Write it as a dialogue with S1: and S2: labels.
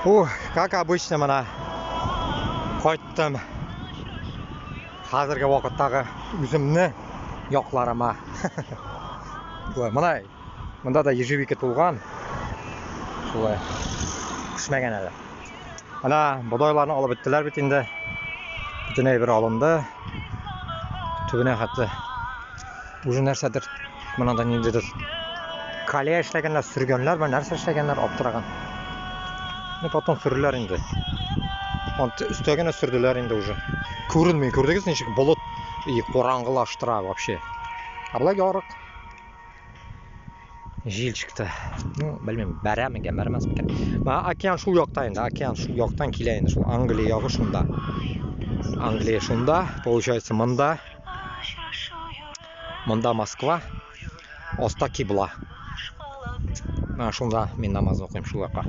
S1: Ух, как обычно менә кайттым. Хәзерге вакыттагы үземне якларыма. Шулай, менә монда да ежевика тулган. Шулай. Пешмәгән әле. Менә бодайларны алып беттеләр бит инде. Бөтен әйбер алынды. Төбенә хәтле. Уже нәрсәдер монда ниндидер колея эшләгәннәр, сөргәннәр, нәрсә эшләгәннәр, аптыраган. Ну, потом сөрерләр инде. Аны өстә генә сөрделәр инде уже. Күренми, күрдегез ничек болыт и караңгылаштыра вообще. Ә болай ярык. Җил чыкты. Ну, белмим, бәрә микән, бәрмәс микән. Менә океан шул якта инде, океан шул яктан килә инде, шул Англия ягы шунда. Англия шунда, получается, монда. Монда Москва, аста Кибла. Менә шунда мин намаз укыйм, шул якка.